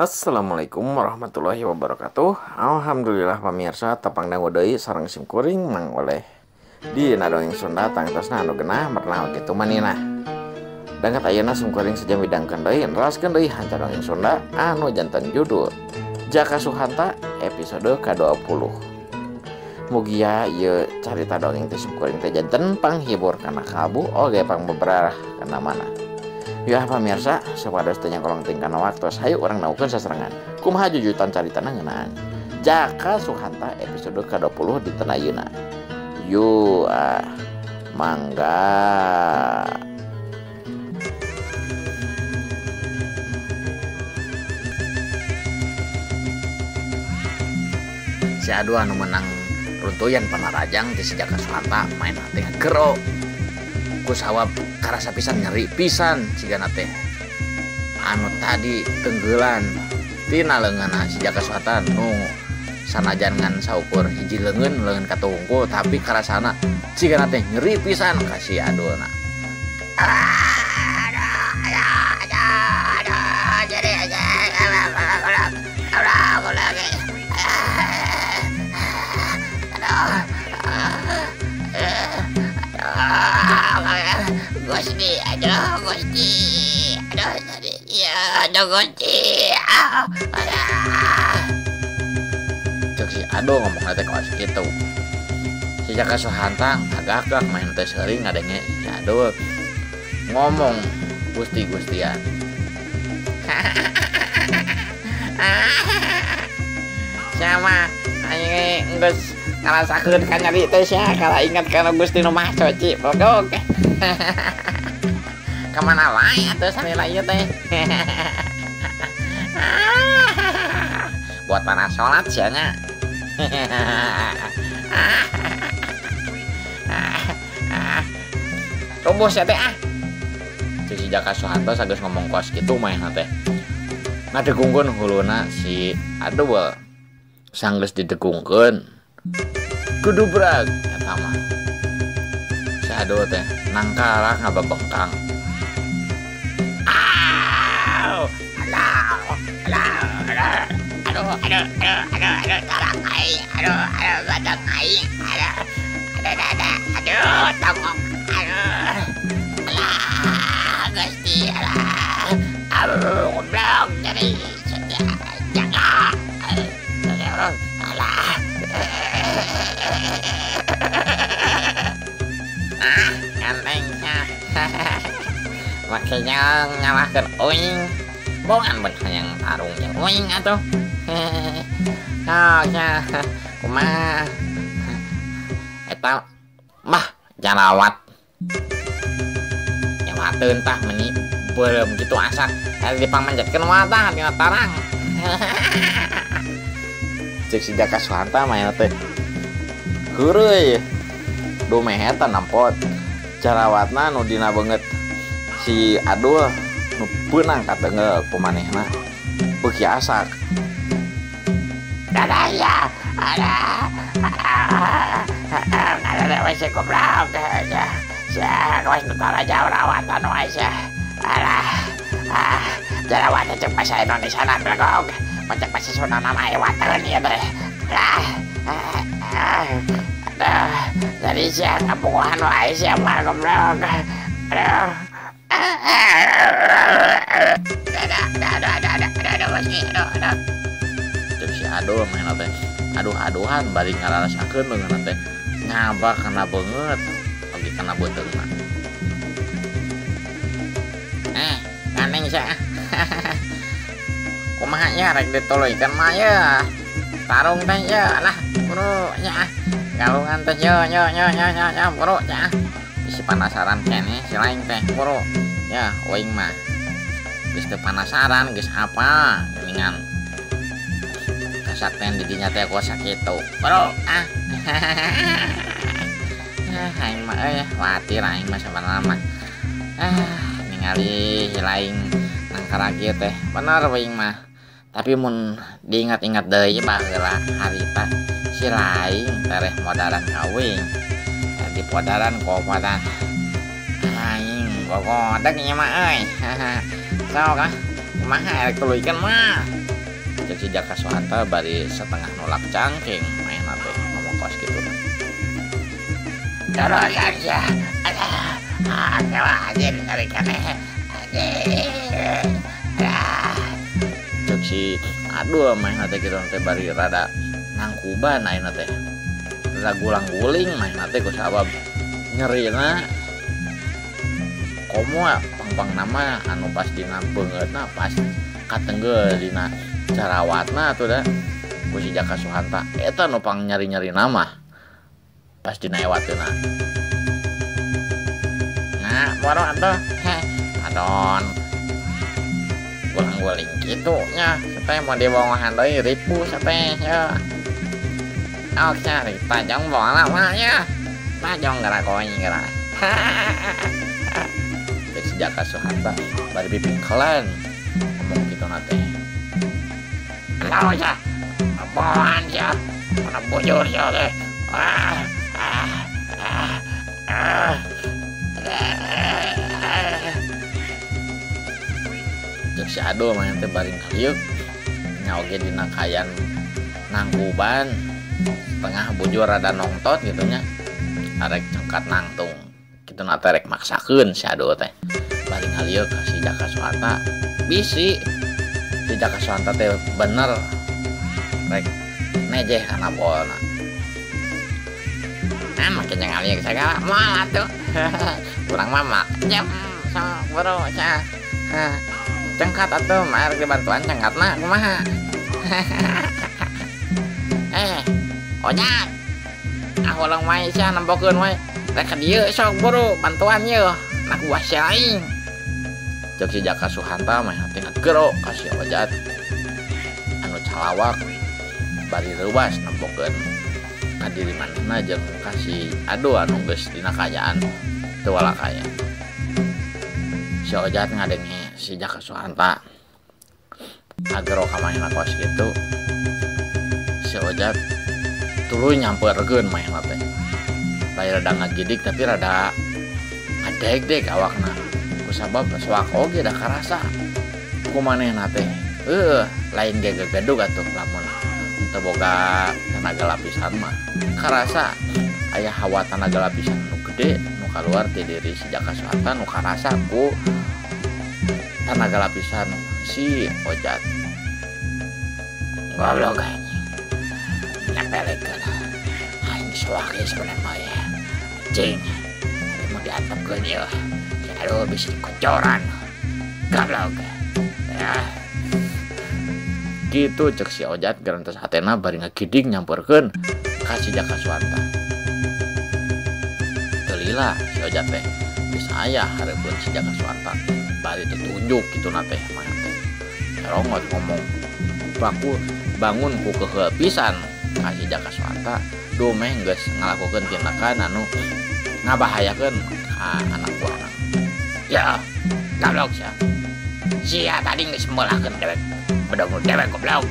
Assalamualaikum warahmatullahi wabarakatuh. Alhamdulillah pamirsa tepang dangu deui sareng sim kuring Mang Oleh di Dongeng Sunda tangtosna anu genah merenah kitu manina. Danget ayeuna sim kuring sejam midangkeun deui neraskeun deui hanca dongeng Sunda anu janten judul Jaka Suhanta episode ka-20. Mugia ieu carita dongeng teh sim kuring teh janten panghibur kana kalbu oge pangbeberah kana mana. Ya pamirsa, sapados teh nyangkolong ting kana waktos, hayu urang naukeun sasarengan. Kumaha jujutan caritana ngeunaan Jaka Suhanta episode ka-20 dinten ayeuna. Yu mangga. Si adu anu menang runtuyan panarajang ti si Jaka Suhanta main teh gero. Ku sawab karasa pisan nyeri pisan cigana teh anu tadi tenggelan tina leungeunna si Jaka Suhanta nu sanajan ngan saukur hiji leungeun leungeun katungkul tapi karasana cigana teh nyeri pisan ka si adulna. Gusti, aduh Gusti, aduh ya, aduh Gusti, Cek si aduh ngomong teh kawas kitu. Si Jaka Suhanta agak-agak main teh seuring ngadenge si aduh ngomong Gusti-gustian. Sama aing geus ngarasakeun ka nyeri teh sia kala ingat kana Gusti nu Maha Suci pokok. Kemana wae atuh salila ieu teh. Buat mana salat sia nya. Roboh sia teh ah. Cek si Jaka Suhanta sageus ngomong kos kitu maehna teh. Ngadegungkeun huluna si aduh sanggeus didegungkeun. Kudubrag eta mah. Si aduh teh nangkarak ngababengkang. Aduh, aduh, aduh, aduh, aduh, aduh, tarang aing, aduh, aduh, batang aing, aduh, aduh, aduh, aduh, tanggung, aduh, alah, Gusti, alah, aduh, goblok, jadi, jaga, aduh, alah, ah, ganteng sia, makanya nyalahkeun uing. Bongan ben hayang tarung jeung uing atuh. Sok nya kumaha eta mah jarawat. Nyawateun tah meuni beureum kitu asak dipangmanjatkeun wae tah dina tarang. Cek si Jaka Suhanta mah teh heureuy. Dumeh eta nampot jarawatna nu dina beungeut si adul nu peunang katenggel pemanehna beuki asak. Ada ya, ada, ada wes goblok, ya, sia, wes nutara jauh rawatan wes ya, ada, jarawat cek bahasa Indonesia na belgog, macam bahasa Sunda nama ewatan ya teh, ada, jadi sia ngapunguhan wae sia mah goblok, aduh. Aduh, Cek si aduh main teh aduh-aduhan bari ngararasakeun leungeunna teh ngabak kana beungeut oge kana beuteungna. Gandeng sia. Kumaha nya rek dituluykeun mah ye. Tarung teh ye lah buru nya. Galungan teh yo yo yo yo yo yo buru nya. Isi penasaran keneh si lain teh buru. Ya uing mah geus teu penasaran geus apa geuningan kasakten di dinya teh kuasa kitu Bro ah. Aing mah euy khawatir aing mah sabenerna mah. Ningali si lain nangkara kieu teh bener uing mah. Tapi mun diingat-ingat deui baheula harita si lain tereh modaran ka uing. Di podaran kopodan aing gogodeg ieu mah euy. Sok ah kumaha erek tuluykeun mah. Cek si Jaka Suhanta bari setengah nolak cangking manehna teh ngomong kos kitu. Terus ya. Alah, anjir nyeri keneh. Anjir. Cek si aduh manehna teh kitu teh bari rada nangkuban ayeuna teh. Rada gulang-guling manehna teh kusabab nyerina komo pang-pang nama anu pas dina beungeutna pas katenggel dina carawatna atuh da ku si Jaka Suhanta eta nu pang nyari-nyari nama pas dina ewateuna. Nah, boro atuh. Heh, adon. Gulang-guling kitu nya, sateh mau dibongohan deui ripu sateh nya. Ok cari tajong bola mah nya. Tajong geura koing geura. Cek si Jaka Suhanta bari pipikelan ngomong kitu na teh. Kenapa ya? Apaan ya? Mana bujur ya teh? Ah, ah, ah, ah. Cek si Ado mah teh bari ngaliuk nya oge dina kayan nangkuban setengah bujur rada nongtot gitu nya arek cengkat nangtung kitu na teh rek maksakeun si Ado teh bari ngaliuk ka si Jaka Suhanta bisi si Jaka Suhanta teh bener rek nejeh kana bolna. Ah, makin ngaliuk sagala moal atuh. Urang mah mak jam sok bro nya. Cengkat atuh mah rek dibantuan cengkatna kumaha. Ojak. Ah ulang wae sia nempokeun wae. Rek ka dieu sok buru bantuan yeuh. Anak buah sia aing. Cek si Jaka Suhanta mah teh ngagero ka si Ojat anu calawak bari reuwas nempokeun ka diri manehna jeung ka si Ado anu geus dina kaayaan teu walakaya. Si Ojat ngadenge si Jaka Suhanta ngagero ka manehna kos kitu. Si Ojat tuluy nyamperkeun manehna teh. Bari rada ngagidik tapi rada ngadegdeg awakna. Kusabab soak oge da karasa ku manehna teh. Lain ge gegedug atuh lamun teu boga tenaga lapisan mah. Karasa aya hawa tenaga lapisan nu gede nu kaluar ti diri si Jaka Suhanta nu karasa ku tenaga lapisan si Ojat. Goblok anjing. Nyepelekeun. Aing soak ieu sebenarnya mah ya. Anjing. Ari mau diantepkeun ieu. Aduh bisa dikocoran. Goblok. Ya. Gitu cek si Ojat gerantos hatena bari ngagidig nyamperkeun ka si Jaka Suhanta. Teu lila si Ojat teh geus aya hareupeun si Jaka Suhanta. Bari tetunjuk kitu na teh mah teh. Cerongot ngomong baku bangun ku keheul pisan ka si Jaka Suhanta dumeh geus ngalakukeun tindakan anu ngabahayakeun ka anak buahna. Ya, goblok sia. Sia tadi geus meulahkeun dewek. Bedog dewek goblok.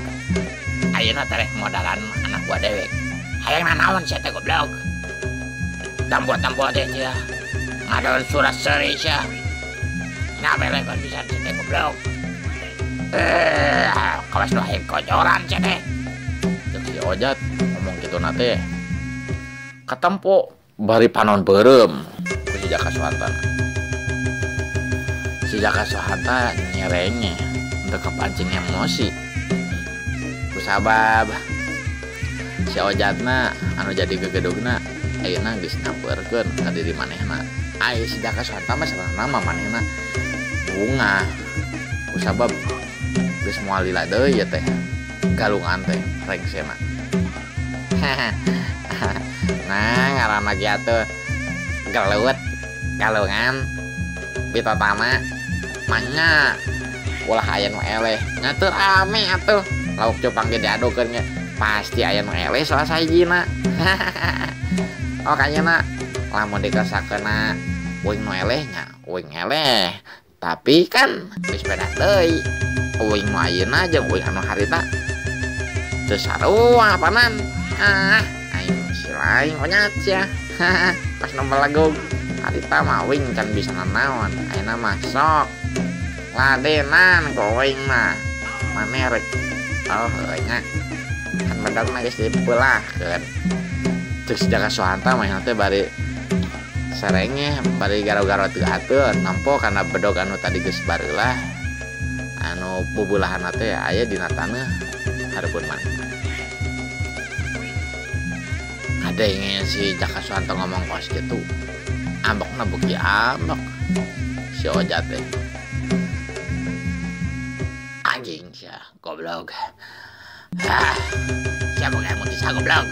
Ayeuna teh modalan anak buah dewek. Hayang nanaon sia teh goblok. Tampo-tampo teh sia. Ngadon surat seuri sia. Ngabelekeun pisan sia teh goblok. Kawas nu hayang kocoran sia teh. Cek si Ojat ngomong kitu na teh. Katempo bari panon beureum ku si Jaka Suhanta. Si Jaka Suhanta nyerenge untuk kepancing emosi. Kusabab si Ojatna anu jadi gegedugna ayeuna geus nyamperkeun ka diri manehna. Ai si Jaka Suhanta mah saranana mah manehna bungah. Kusabab geus moal lila deui ieu teh. Galungan teh rengsena. Nah, ngaranna ge atuh gelut galungan pitatama manya ulah aya nu eleh nya teu rame atuh lauk cupang ge diadukeun ge pasti aya nu eleh salah sahijina. Oh kayana lamun dikesakeunna uing nu eleh nya uing eleh tapi kan geus beda deui uing nu ayeuna jeung uing anu harita teu sarua panan. Ah aing si lain onyat sia. Pas nu melegug harita mah uing can bisa nanaon ayeuna mah sok ladenan ku uing mah maneh rek Oh heuh nya kan bedogna geus dibelahkeun. Cek si Jaka Suhanta mah teh bari serenge bari garo-garo teu ateun nampo kana bedog anu tadi geus bareulah anu bubulahan teh aya dina taneuh hareupeun manehna. Kadenge si Jaka Suhanta ngomong kos kitu, ambekna beuki ambek si Ojat teh. Anjing sia goblok. Ah, sia boga ilmu teh goblok.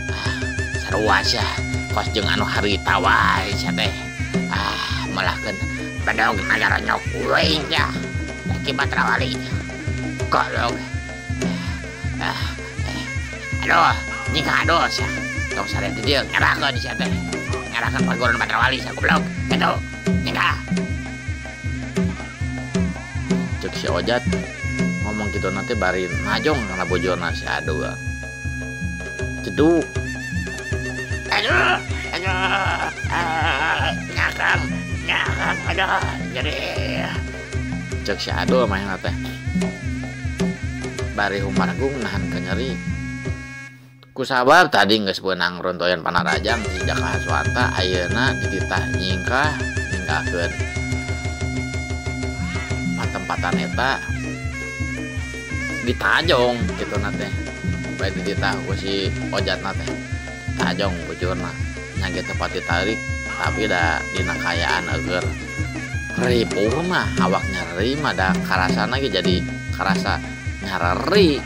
Ah, sarua sia kos jeung anu harita wae sia teh. Ah, melahkeun bedog nagaronyok uing sia. Akibat rawali. Goblok. Ah, aduh, nyingkah aduh sia. Tong sare di dieu ngarahkeun sia teh. Ngarahkeun paguron Badrawali sia goblok. Kitu, nyingkah. Cek si Ojat ngomong gitu nanti bari najong kana bojona si Adu. Ceduk. Aduh, aduh, nyakang, nyakang, aduh, jadi. Cek si Adu manehna teh. Bari humargung nahan kenyeri. Kusabab tadi geus beunang rontoyan panarajang si Jaka Suhanta ayeuna dititah nyingkah ninggalkeun patempatan eta ditajong kitu na teh. Bae dititah ku si Ojatna teh. Tajong bujurna nya ge teu pati tarik tapi da dina kaayaan eueur ripuh mah awak nyeri mah da karasana ge jadi karasa nyareri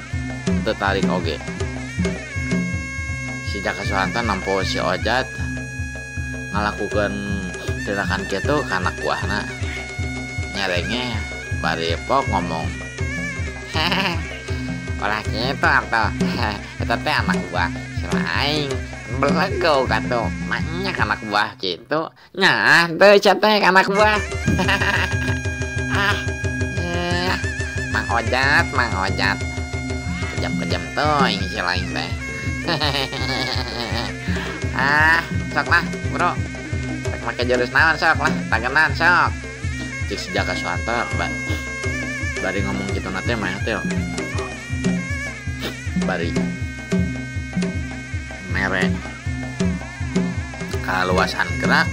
teu tarik oge. Si Jaka Suhanta nampo si Ojat ngalakukeun tindakan kitu kana kuahna nyerenge bari pok ngomong, hehehe ulah kitu atuh, eta teh anak buah si aing belegog atuh banyak anak buah kitu nya teu sia teh anak buah. Ah, Mang Ojat, Mang Ojat kejam-kejam teuing si lain teh. Ah, sok lah bro, rek make jurus naon sok lah, tagenan sok. Cek si Jaka Suhanta bari ngomong kitu na teh mah teh bari mere kaluasan gerak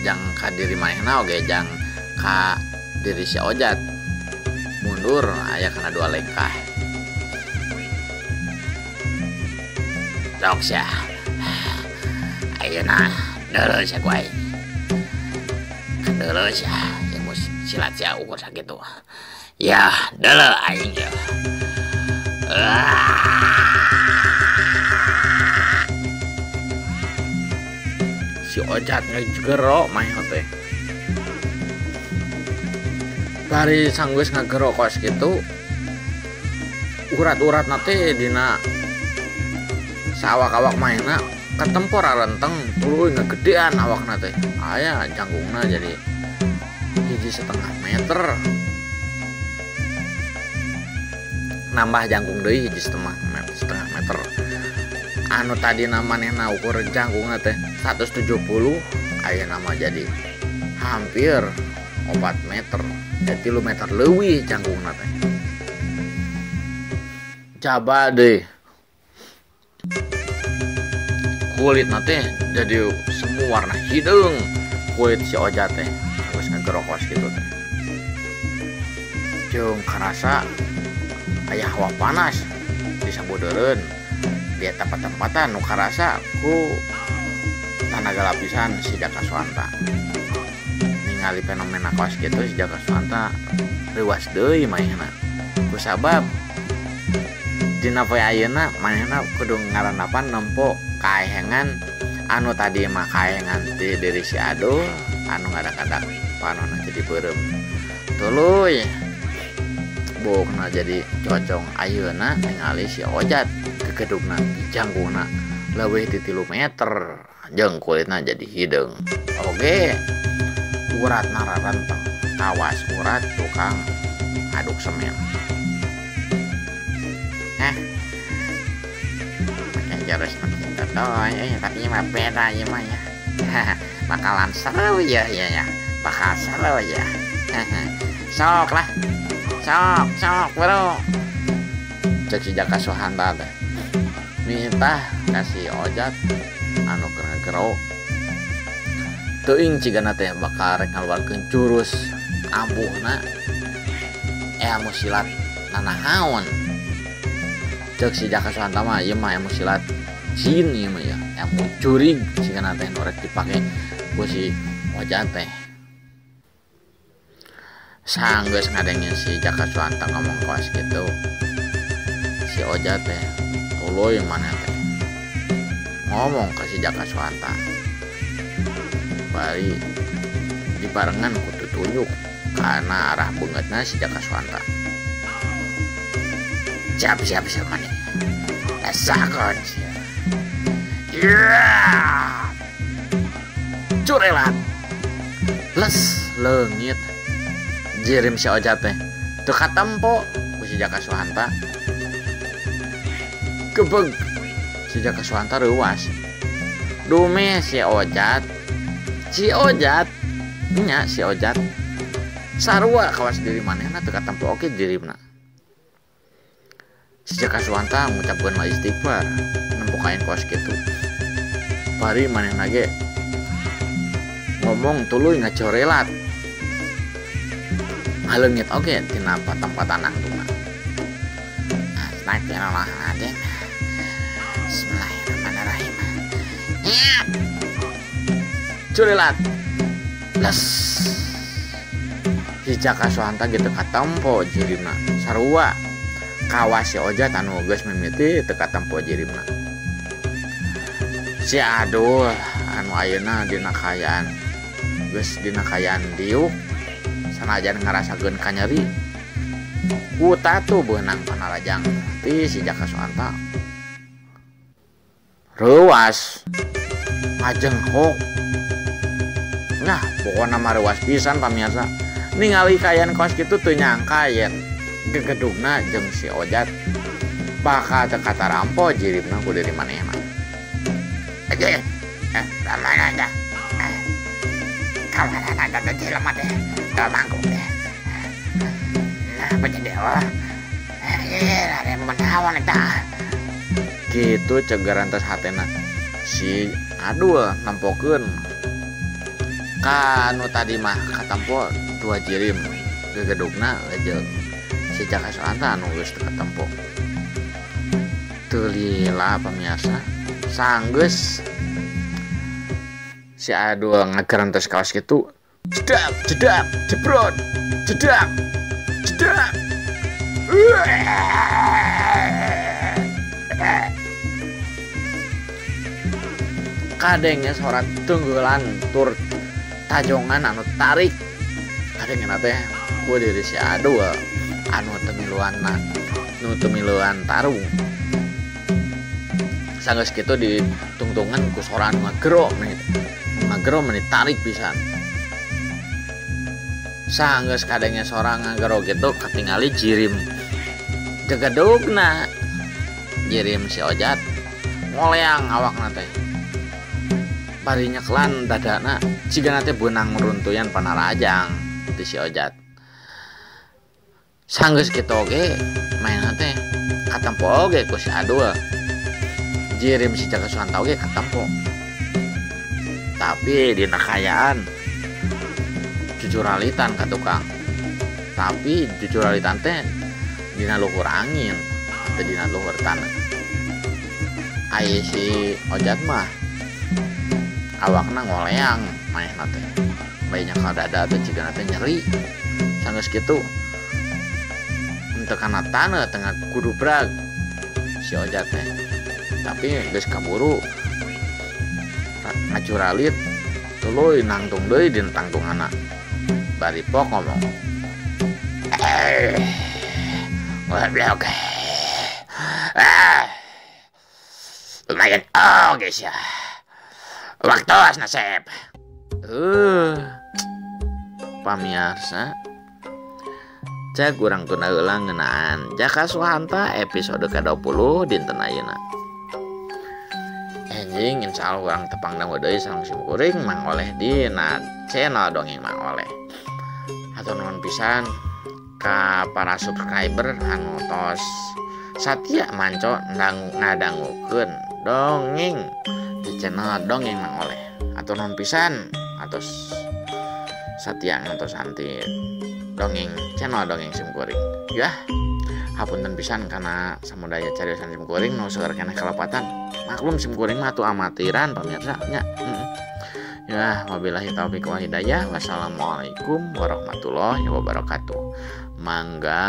jang ka diri manehna oge jang ka diri si Ojat mundur aya kana 2 lengkah. Sok sia ayeuna deuleu sia ku aing, deuleu sia ilmu silat sia ukur sakitu ya, deuleu aing ya. Si Ojat ngegero manehna teh bari sanggeus ngagero kos kitu urat-uratna teh dina sawak-awak manehna ketempor arenteng tuluy ngegedean awakna teh aya janggungna jadi 1,5 meter nambah jangkung deui 1,5 meter anu tadi manehna ukur jangkungna teh 170 ayeuna mah jadi hampir 4 meter jadi 3 meter leuwih jangkungna teh. Jaba deui kulit teh jadi semua warna hideung kulit si Ojat teh geus ngagerokos kitu teh. Jeung karasa aya hawa panas di sabodeureun di eta patempatan nu karasa ku tanaga lapisan si Jaka Suhanta. Ningali fenomena kos kitu si Jaka Suhanta reuas deui manehna. Kusabab dina poe ayeuna manehna kudu ngarandapan nempo kaehengan anu tadi mah kaehengan ti diri si Adu anu ngadak-ngadak panonna jadi beureum tuluy bokna jadi cocong. Ayeuna ningali si Ojat gegedugna jangkungna leuwih ti 3 meter jeung kulitna jadi hideung oge uratna rarenteng kawas urat tukang aduk semen. Hah, pakai jurus kitu doy, tapi mah beda ieu mah ya. Bakalan seru ya ya ya, bakal seru ya. Sok lah, sok sok bro. Cek Cek si Jaka Suhanta teh nitah ka si Ojat anu keur ngagero. Teuing cigana teh bakal rek ngaluarkeun jurus ampuhna ilmu silat nanahaon. Cek si Jaka Suhanta mah ieu mah ilmu silat jin ieu mah ya, ilmu jurig cigana teh nu rek dipake ku si Ojat teh. Sanggeus ngadenge si Jaka Suhanta ngomong kawas kitu, si Ojat teh tuluy maneh teh ngomong ka si Jaka Suhanta. Bari dibarengan ku tutunjuk karena arah beungeutna si Jaka Suhanta. Siap siap siap maneh. Rasakeun sia. Yeah! Curelat. Les leungit jirim si Ojat teh teu katempo ku si Jaka Suhanta. Gebeg si Jaka Suhanta reuas. Dumeh si Ojat, si Ojat nya si Ojat sarua kawas diri manehna teu katempo oge jirimna. Si Jaka Suhanta ngucapkeun la istighfar nempo kain kawas kitu. Bari manehna ge ngomong tuluy ngacorelat. Ngaleungit oge tina patempatan nangtungna. Astagfirullahaladzim. Bismillahirrahmanirrahim. Ya. Curelat. Les. Si Jaka Suhanta gitu katempo jirimna. Sarua kawas si Ojat anu geus mimiti teu katempo jirimna. Si Adul anu ayeuna dina kaayaan geus dina kaayaan diuk sanajan ngarasakeun kanyeri ku tatu beunang panarajang ti si Jaka Suhanta. Reuas ngajenghok. Nah, pokona mah reuas pisan pamirsa. Ningali kaayaan kawas kitu teu nyangka yen gegedugna jeung si Ojat bakal teu katarampo jirimna ku diri manehna. Eh, mana ada? Kawan ada teh jelema teh, mangkuk teh. Nah, menjadi Allah. Ada menawan eta. Kitu cegaran tes hatena si Adul nempokeun ka nu tadi mah katempo dua jirim gegedugna jeung si Jaka Suhanta anu geus teu katempo. Teu lila pamirsa, sanggeus si Adul ngagerantos kaos kitu, jedak jedak jebrot jedak jedak. Kadenge sorat tunggulan tur tajongan anu tarik. Kadengena teh ku diri si Adul anu temiluanna, nu temiluan tarung. Sanggeus kitu ditungtungan ku sora anu ngagero menit, ngagero menit tarik pisan. Sanggeus kadenge sora ngagero kitu katingali jirim gegedugna, jirim si Ojat ngoleang awakna teh. Bari nyeklan dadana cigana teh beunang runtuyan panarajang ti si Ojat. Sanggeus kitu oge mainna teh katempo oge ku si Adul. Jirim si Jaka Suhanta oge katempo. Tapi dina kaayaan jujuralitan ka tukang. Tapi jujuralitan teh dina luhur angin atau dina luhur tanah. Ai si Ojat mah awakna ngoleang manehna teh. Bae nyakal dada teh cigana teh nyeri. Sanggeus kitu henteu kana taneuh tengah kudubrag si Ojat teh. Tapi geus kaburu ngacuralit tuluy nangtung deui dina tangtunganna. Bari pok ngomong, goblok. Lumayan oge sia. Waktu nasib. Pamirsa, cek urang tunda heula ngeunaan Jaka Suhanta episode ke-20 dinten ayeuna. Enjing insyaallah urang tepang dangu deui sareng simkuring Mang Oleh dina channel Dongeng Mang Oleh. Hatur nuhun pisan ka para subscriber anu tos Satia manco ngadangukeun dongeng di channel Dongeng Mang Oleh. Atur nuhun pisan atos satia ngantos anti dongeng channel Dongeng Simkuring. Ya, hapunten pisan kana samudaya cariosan simkuring nu seueur keneh kalepatan. Maklum simkuring mah atuh amatiran pamirsa nya. Ya, wabillahi taufik wal hidayah. Wassalamualaikum warahmatullahi wabarakatuh. Mangga.